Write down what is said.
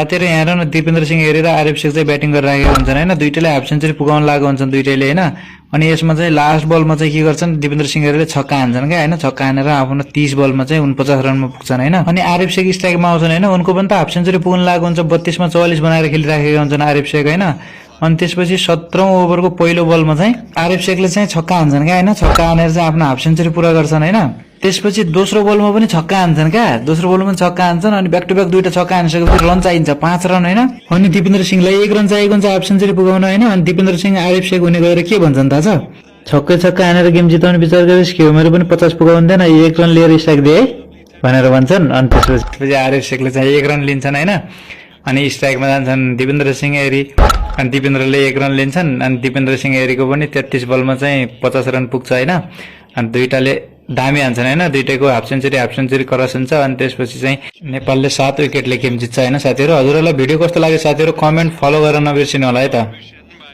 साथीहरु यहाँ हेर्नु न दिपेन्द्र सिंह हेरी र आरिफ शेख चाहिँ ब्याटिङ गरिराखेका हुन्छन् हैन दुईटैले हाफ सेन्चुरी पुगाउन लागेको हुन्छन् दुईटैले हैन अनि यसमा चाहिँ लास्ट बलमा चाहिँ के गर्छन् दिपेन्द्र सिंह हेरीले छक्का हान्छन् के हैन छक्का हानेर आफ्नो 30 बलमा चाहिँ 49 रनमा पुग्छन् हैन अनि आरिफ शेख स्ट्राइकमा आउँछन् हैन उनको पनि त हाफ सेन्चुरी पुग्न लागेको हुन्छ 32 मा 44 बनाएर खेलिराखेका हुन्छन् आरिफ शेख हैन अनि त्यसपछि 17औं ओभरको पहिलो बलमा चाहिँ आरिफ शेखले चाहिँ छक्का हान्छन् के हैन छक्का हानेर चाहिँ आफ्नो हाफ सेन्चुरी पूरा गर्छन् हैन त्यसपछि दोस्रो बलमा पनि छक्का हान्छन् क्या दोस्रो बलमा पनि छक्का हान्छन् अनि ब्याक टु ब्याक दुईटा छक्का हानिसकेपछि रन चाहिन्छ 5 रन हैन अनि दिपेन्द्र सिंहलाई 1 रन चाहिएको हुन्छ हाफ सेन्चुरी पुगाउन हैन अनि दिपेन्द्र सिंह आरिफ शेख हुने गएर के भन्छन् थाहा छ छक्कै छक्का हानेर गेम जिताउने विचार गरेस के हो मेरो पनि 50 पुगाउँदैन 1 रन लिएर स्ट्राइक दे भनेर भन्छन् अनि त्यसपछि आरिफ शेखले चाहिँ 1 रन लिन्छन् हैन अनि स्ट्राइकमा जान्छन् दिपेन्द्र सिंह हेरी अनि दिपेन्द्रले 1 रन लिन्छन् अनि दिपेन्द्र सिंह हेरीको पनि 33 बलमा चाहिँ 50 रन पुग्छ हैन अनि दुईटाले दामी हान्छन् हैन दुईटैको हाफ सेन्चुरी क्रस हुन्छ अनि त्यसपछि चाहिँ नेपालले 7 विकेटले गेम जित्छ हैन साथीहरु हजुरहरुलाई भिडियो कस्तो लाग्यो साथीहरु कमेन्ट फलो गर्न नबिर्सिनु होला है त।